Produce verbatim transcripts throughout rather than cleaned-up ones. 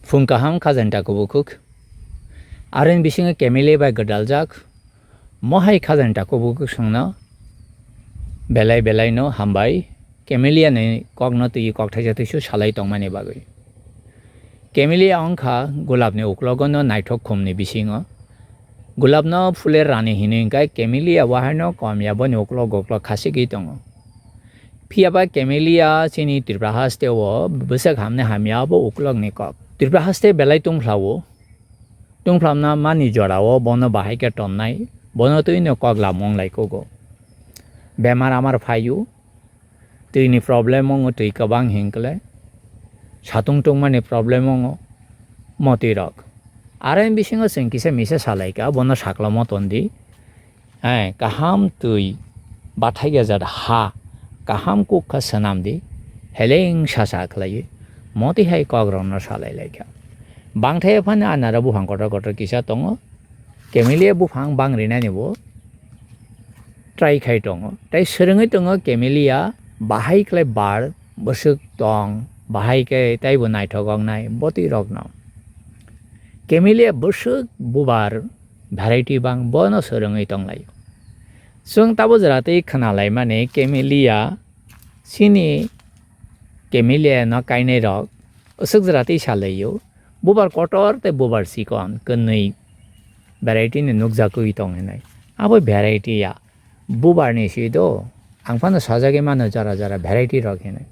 Phung kaham khajani takhuk bukhuk. Aroni bisingo camellia bai gwdaljak. Mohai khajani takhuk bukhuk songno belai belai no hambai. Camellia ni kokno twi kok thaisa twisu salai tongmani bagwi. Camellia wngkha gulab ni uklogo no naithok khum ni bisingo. Gulab no phuler rani hinwi hwnkhe camellia bo haino kom ya, boni uklok uklok khasigwi tongo. Phiya ba camellia chini Tripura haste o bwswk hamni hamya abo uklok ni kok. Tripura haste belai tungphlao. Tungphlamna mani jorao bono bahai khe tonnai, bono twino kok lamung lai kugo. Bemar amar phaio, twini problem wngo, twi kwbang hinkle satung tungmani problem wngo, motwi rok. Aroni bisingo chwng kisa misa salai kha, bono saklomo tondi. Hai, kaham twi bathai gajat ha, kaham kukha swnam di, heleng sasa khlaiwi, motwi hai kok rokno salai lai kha. Bangthai phano anara buphang kotor kotor kisa tongo, camellia buphang bang rinani bo try khai tongo. Tai swrwngwi tongo camellia bahai khlai bar bwswk tong, bahai khe taibo naithok wngnai botwi rokno. Camellia bwswk bubar variety bang bono swrwngwi tonglaio. Chwng tabo jora twi khna laimani camellia, chini camellia no kainai rok aswk jora twi salaio, bubar kotor tei bubar chikon kwnwi variety ni nukjagwi tong hinwi. Abo variety ya, bubar ni si do, ang phano sajagwi mano jora jora variety rok hinwi.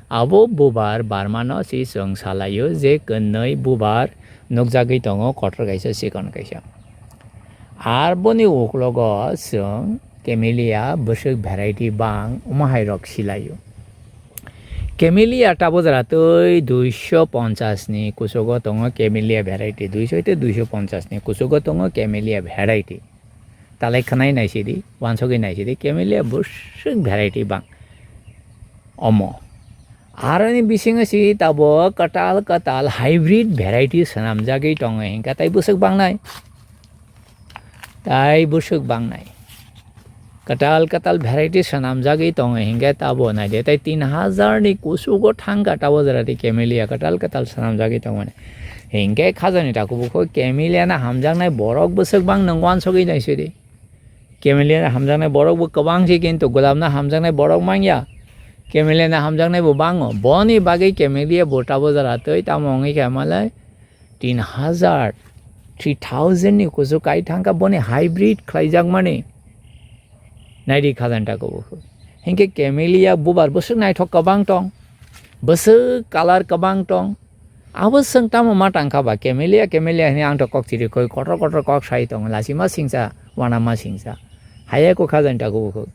Abo bubar barmano si chwng salaio je kwnwi bubar nukjagwi tongo, kotor kaisa chikon kaisa. Ar boni uklogo chwng camellia bwswk variety bang omo hai rok silaio. Camellia tabo jora twi duiso ponchas ni kuchugo tongo camellia variety, duiso tei duiso ponchas ni kuchugo tongo camellia variety. Talai khwnai naisidi, wansogwi naisidi, camellia bwswk variety bang. Omo. Aroni bisingo si tabo kwtal kwtal hybrid variety swnamjagwi tongo hinkha tai bwswk bangnai. Tai bwswk bangnai. Kwtal kwtal variety swnamjagwi tongo hinkhe tabo naide tai tin hajar ni kuchugo thangkha tabo jora twi camellia kwtal kwtal swnamjagwi tongmani. Hinkhe khajani takhuk bukhuk camellia no hamjaknai borok bwswk bang nwng wansogwi naisidi. Camellia no hamjaknai borok bo kwbang se, kintu gulab no hamjaknai borok mangya. Camellia no hamjaknai bo bango. Boni bagwi camellia bo tabo jora twi tamo wngwi kha malai tin hajar, three thousand ni kuchuk kai thangkha boni hybrid khlaijakmani. Naidi khajani takhuk bukhuk. Hinkhe camellia bubar bwswk naithok kwbang tong, bwswk colour kwbang tong. Abo chwng tamo ma tangkha ba camellia, camellia hinwi ang to kok chirikhoi kotor kotor kok sai tongo, lachima singsa, wanama singsa. Haiya kok khajani takhuk bukhuk.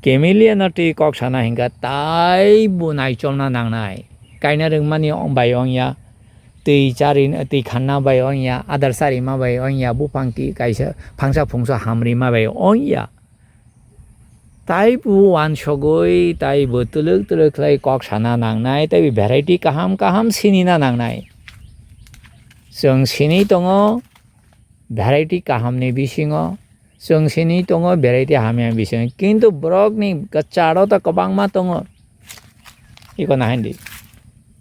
Camellia no twi kok sana hinkha tai bo naichomna nangnai. Kaina rwngmani bai wngya, twi chari, twi khanna bai wngya, adar charima bai wngya, buphang ki kaisa phangsa phungsa hamrima bai wngya. Tai bo wansogwi, tai bo twlwk twlwk khlai kok sana nangnai, tai bo variety kaham kaham sinina nangnai. Chwng sinwi tongo variety kahamni bisingo, chwng sinwi tongo variety hamya bisingo, kintu borokni kwcharo ta kwbangma tongo. Iko nahaindi,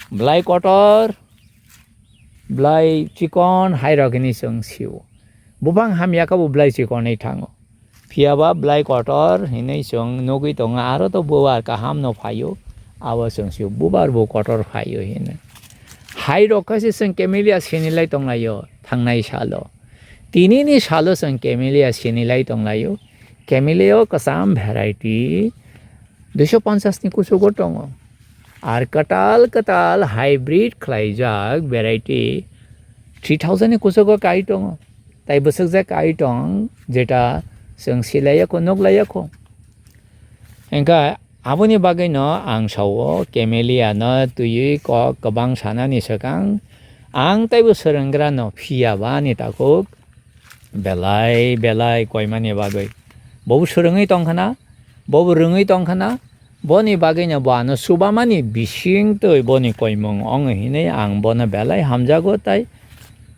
bwlai kotor, bwlai chikon, hairok hinwi chwng sio. Buphang hamya khe bo bwlai chikonwi thango. Phiya ba bwlai kotor hinwi chwng nugwi tongo, aro to bubar kaham no phaio, abo chwng sio, bubar bo kotor phaio hinwi. Hairok khe se chwng camellia sinilai tonglaio thangnai salo. Tinini salo chwng camellia sinilai tonglaio. Camellia o kwcham variety duiso ponchas ni kuchugo tongo. Ar kwtal kwtal hybrid khlaijak variety three thousand ni kuchugo kai tongo. Tai bwswkjak kai tong, jeta chwng silaiya kho, nuklaiya kho. Hinkhe aboni bagwino ang sao camellia no twiwi kok kwbang sanani swkang ang taibo swrwnggrano phiya ba ani takhuk belai belai koimani bagwi. Bobo swrwngwi tongkhana, bobo rwngwi tongkhana, boni bagwino bo ano chubamani bisingtwi boni koimung wngo hinwi ang bono belai hamjago tai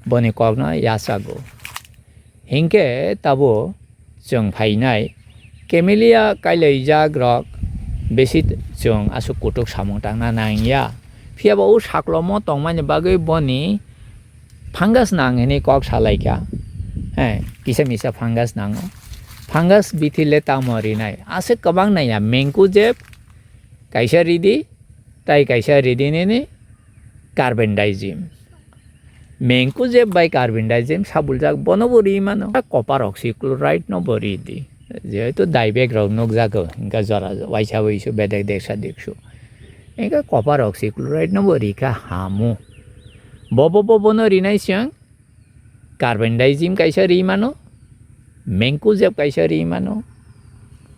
boni kokno yachago. Hinkhe tabo chwng phainai camellia kailaijak rok besi chwng aswk kutuk samung tangna nangya. Phiya ba o saklomo tongmani bagwi boni fungus nang hinwi kok salaikha. He, kisa misa fungus nango. Fungus bithi le tamo rinai? Aswk kwbang naiya, mancozeb kaisa ridi, tai kaisa ridi nini carbendazim. Mancozeb bai carbendazim sabuljak, bono bo ri mano. Copper oxychloride no bo ri di. Jehetu dibag rok nukjago, hinkhe jora waisa waisu bedek deksa deksu. Hinkhe copper oxychloride no bo rikha hamu. Bobo bobo no rinai siyang carbendazim kaisa ri mano, mancozeb kaisa ri mano,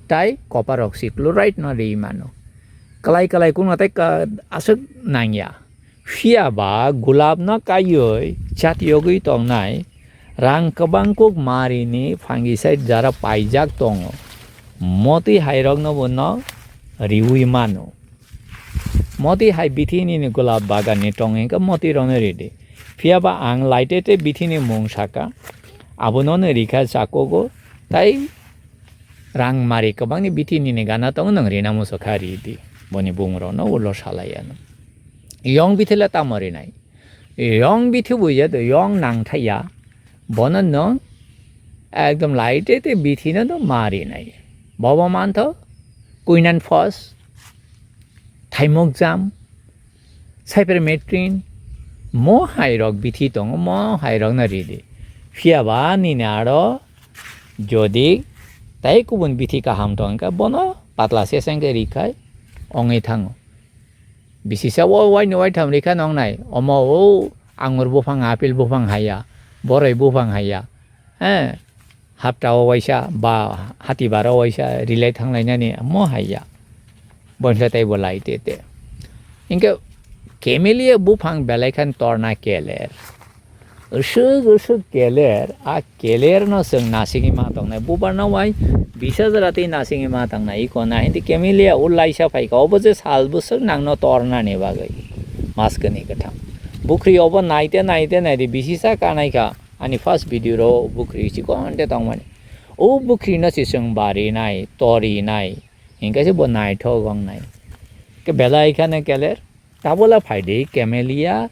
tai copper oxychloride no ri mano. Kalai kalai kuno tai ka-, aswk nangya. Phiya ba gulab no kaiwi chat yogwi tongnai rang kwbang kuk marini fungicide jara paijak tongo. Motwi hairok no bo no riwi mano. Motwi hai bithi nini gulab bagan ni tong hinkhe motwi rok no ridi. Phiya ba ang laitete bithi ni mung saka. Abono no rikha chakogo tai rang mari kwbangni bithi nini gana tongo, nwng rina muchukha ridi. Boni bumung rokno ulo salai ano. Yong bithi le tamo rinai? Yong bithi buya de, yong nangthaiya. Bono nwng ekdom laitete bithi no no ma rinai. Bobo mantho, quinine phos, thaimok jam, cypermethrin, mo hai rok bithi tongo, mo hai rok no ridi. Phiya ba nini aro jodi tai kubun bithi kaham tong kha, bono patla seseng khe rikhai ongwi thango. Bisisa o waini waitham rikha nongnai, omo o angur buphang, apple buphang haiya, boroi buphang haiya, he, hapta o waisa ba hati bara o waisa rilai thanglainani mo haiya. Boinsa tei bo lai te te. Hinkhe camellia buphang belai khan torna keler. Usuk usuk keler, a keler no chwng nasingwi ma tongnai. Bubar no wai bis hajar tei nasingwi ma tongnai. Iko na hindi camellia o laisa phaikha, obo je sal bwswk nangno tornani bagwi. Mas kwni kwthang. Bukhri obo naite naite naide bisisa kanai kha. Ani first video ro bukhri chikon te tongmani. O bukhri no se chwng bari nai, tori nai. Hinkhe se bo naithok wng nai. Ke belai khane keler. Tabola phaidi camellia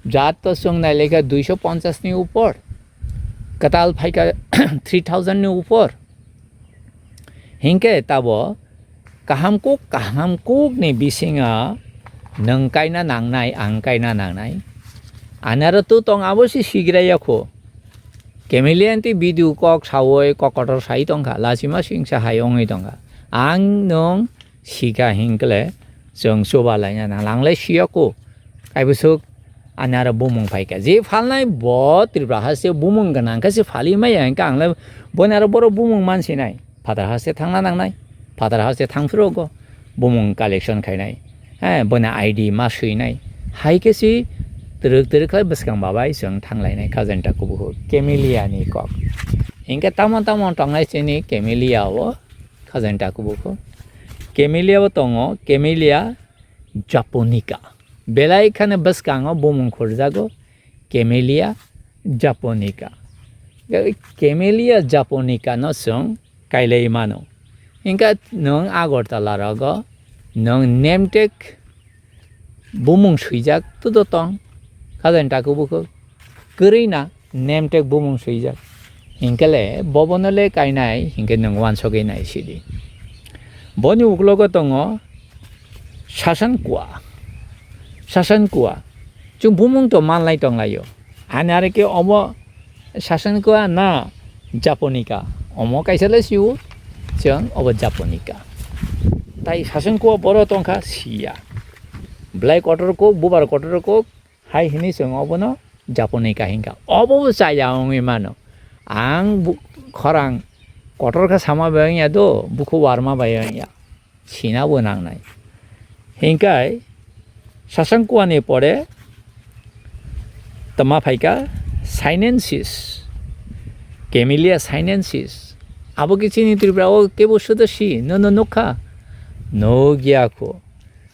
jat to chwng nai lekha duiso ponchas ni upor. Kwtal phaikha three thousand ni upor. Hinkhe tabo kaham kuk, kaham kuk ni bisingo nwng kaina nangnai, ang kaina nangnai. Ani aro tu tong abo si sigra yakho. Camellia tei video kok sawi kok kotor sai tongkha, lachima singsa hai wngwi tongkha. Ang nwng sika hinkle chwng chuba laina nang, ang le siyako. Kaibwswk ani aro bumung phaikha. Je phalnai bo Tripura haste bumung gwnang khe se phali maya hinkhe ang le boni aro borok bumung mansinai. Phatar haste thangna nangnai. Phatar haste thangphuru go bumung collection khainai. He, boni I D ma swinai. Hai khe si twrwk twrwk khe bwskang babai chwng thanglainai Khajanta kubukhuk. Camellia ni kok. Hinkhe tamo tamo tongnai chini camellia o Khajanta kubukhuk. Camellia bo tongo, Camellia japonica. Belai kheno bwskango bumung khurjago Camellia japonica. Camellia japonica no chwng kailai mano. Hinkhe nwng Agartala rogo nwng nemtek bumung swijak tudo tong. Khajanta kubukhuk kwrwi na nemtek bumung swijak. Hinkhe le bobono le kainai hinkhe nwng wansogwi nai sidi. Boni uklogo tongo Sasan kua. Sasan kua. Chwng bumung to manlai tonglaio. Ani are khe omo Sasan kua na japonica. Omo kaisa le sio. Chwng obo japonica. Tai Sasan kua boro tongkha siya. Belai kotor kok, bubar kotor kok, hai hini chwng obono japonica hinkha. Obo bo chaya wngwi mano. Ang bu-, khorang kotor khe sama bai wngya do, bukhu warma bai wngya. Sina bo nangnai. Hinkhai Sasan kuani pore tama phaikha sinensis, Camellia sinensis. Abo khe chini Tripura o kebo sudo si, nono nukha? Nukya kho.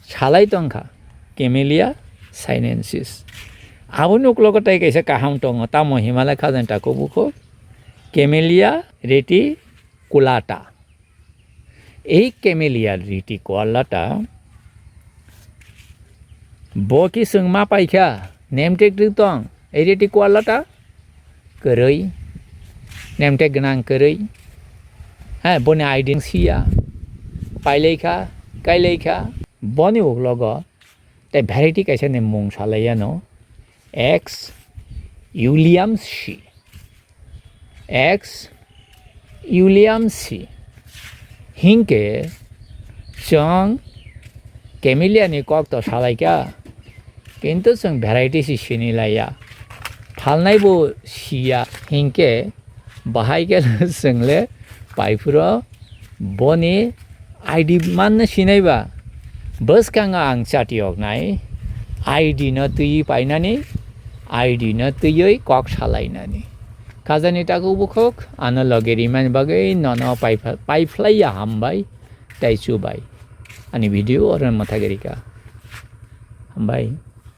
Salai tongkha Camellia sinensis. Aboni uklogo tei kaisa kaham tongo, tamo Himalaya khajanta kubukhuk Camellia reticulata. Ei Camellia reticulata Bo ki chwng ma paikha, name tag rwtong, ireti kwalata kwrwi, name tag gwnang kwrwi. Ha, boni I D siya, pailaikha, kailaikha, boni uklogo tei variety kaisa ni mung salaiya no, X Williams si. X Williams si. Hinkhe chwng camellia ni kok to salaikha, kintu chwng variety si sinilaiya. Phalnai bo siya, hinkhe bahai khe chwng le paiphuru boni I D manna sinai ba. Bwskango ang chati oknai, I D no twiwi painani, I D no twiwi kok salainani. Khajani takhuk bukhuk ano loge rimani bagwi nono paipha-, paiphlaiya hambai tei chubai. Ani video oro mwthagwi rikha. Hambai.